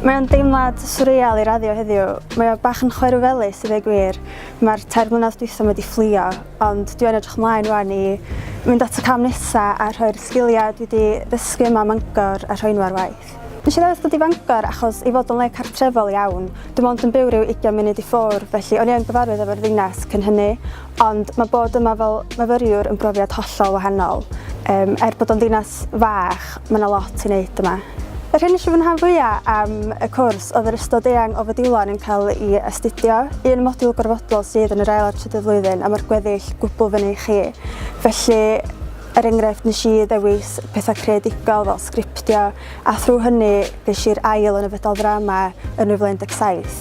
Mae o'n deimlad swreal i raddio heddiw. Mae o bach yn chwerw felys i ddweud gwir. Mae'r 3 mlynedd dwytha 'ma 'di fflio, ond dwi yn edrych ymlaen rwan i mynd at y cam nesa a rhoi'r sgiliau dwi 'di ddysgu yma ym Mangor a rhoi nhw ar waith. Nes i ddewis dod i Fangor achos ei fod o'n le cartrefol iawn. Dwi mond yn byw ryw 20 munud i ffwrdd, felly o'n i yn gyfarwydd efo'r ddinas cyn hynny, ond mae bod yma fel myfyriwr yn brofiad hollol wahanol. Um, er bod o'n ddinas fach, mae yna lot i wneud yma. Yr hyn nes i fwynhau fwya am y cwrs oedd yr ystod eang o fodiwlau o'n i'n cael i astudio. Un modiwl gorfodol sydd yn yr ail a'r trydydd flwyddyn a mae'r gweddill gwbl fyny i chi. Felly, er enghraifft, nes i ddewis pethau creadigol fel sgriptio a thrwy hynny ges i'r ail yn y fedal ddrama yn 2017.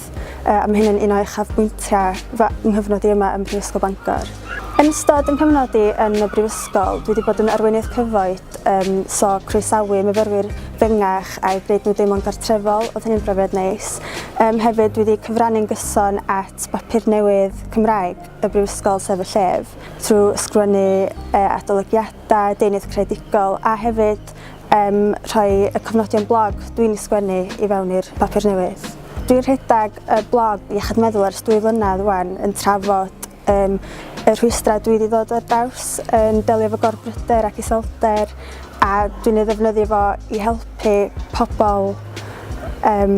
A mae hyn yn un o uchafbwyntiau fy nghyfnod i yma ym Mhrifysgol Bangor. Yn ystod 'y nghyfnod i yn y brifysgol, dwi wedi bod yn arweinydd cyfoed Yym so croesawu myfyrwyr fengach a'u gwneud nhw deimlo'n gartrefol, oedd hynny'n brofiad neis. Yym hefyd dwi wedi cyfrannu'n gyson at bapur newydd Cymraeg y Brifysgol sef Y Llef trwy ysgrifennu yy adolygiadau, deunydd creadigol a hefyd yym rhoi y cofnodion blog dwi'n eu sgwennu i fewn i'r bapur newydd. Dwi'n rhedeg y blog Iechyd Meddwl ers dwy flynedd ŵan yn trafod Yym, y rhwystrau dwi wedi ddod ar draws yn delio efo gorbryder ac iselder a dwi'n ei ddefnyddio fo i helpu pobl um,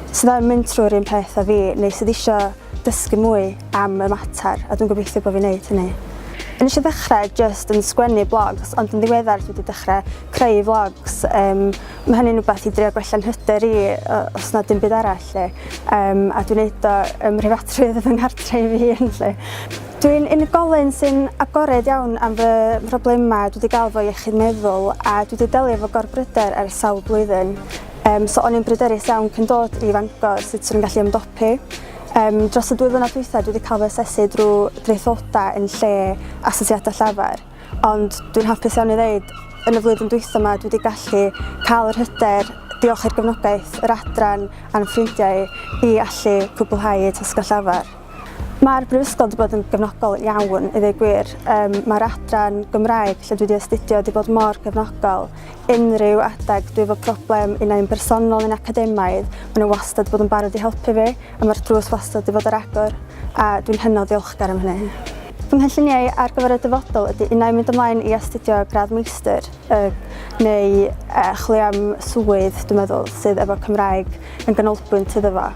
sydd yn mynd trwy'r un peth â fi neu sydd eisiau dysgu mwy am y mater a dwi'n gobeithio bod fi'n neud hynny. Nes i ddechrau jyst yn sgwennu blogs ond yn ddiweddar dwi wedi dechrau creu vlogs. Um, Mae hynny'n rhywbeth i drio gwella'n hyder i os na dim byd arall 'lly. Yym a dwi'n neud o ym mhreifatrwydd fy nghartre i fy hun 'lly. Dwi'n unigolyn sy'n agored iawn am fy mhroblemau dwi 'di gael efo iechyd meddwl a dwi 'di delio efo gorbryder ers sawl blwyddyn. Yym so o'n i'n bryderus iawn cyn dod i Fangor sut 'swn i'n gallu ymdopi. Yym dros y dwy flynedd dwytha dwi 'di cael fy asesu drwy draethodau yn lle asesiadau llafar. Ond dwi'n hapus iawn i ddeud, yn y flwyddyn dwytha 'ma dwi wedi gallu cael yr hyder, diolch i'r gefnogaeth, yr adran a'n ffrindiau i allu cwblhau eu tasgau llafar. Mae'r Brifysgol wedi bod yn gefnogol iawn i ddweud gwir. Um, mae'r adran Gymraeg lle dwi wedi astudio wedi bod mor gefnogol. Unrhyw adeg dwi efo problem unai'n bersonol neu'n academaidd, maen nhw wastad bod yn barod i helpu fi a mae'r drws wastad wedi bod ar agor a dwi'n hynod ddiolchgar am hynny. Fy nghynlluniau ar gyfer y dyfodol ydy unai mynd ymlaen i astudio gradd meistr yy neu yy chwilio am swydd dwi'n meddwl sydd efo Cymraeg yn ganolbwynt iddo fo.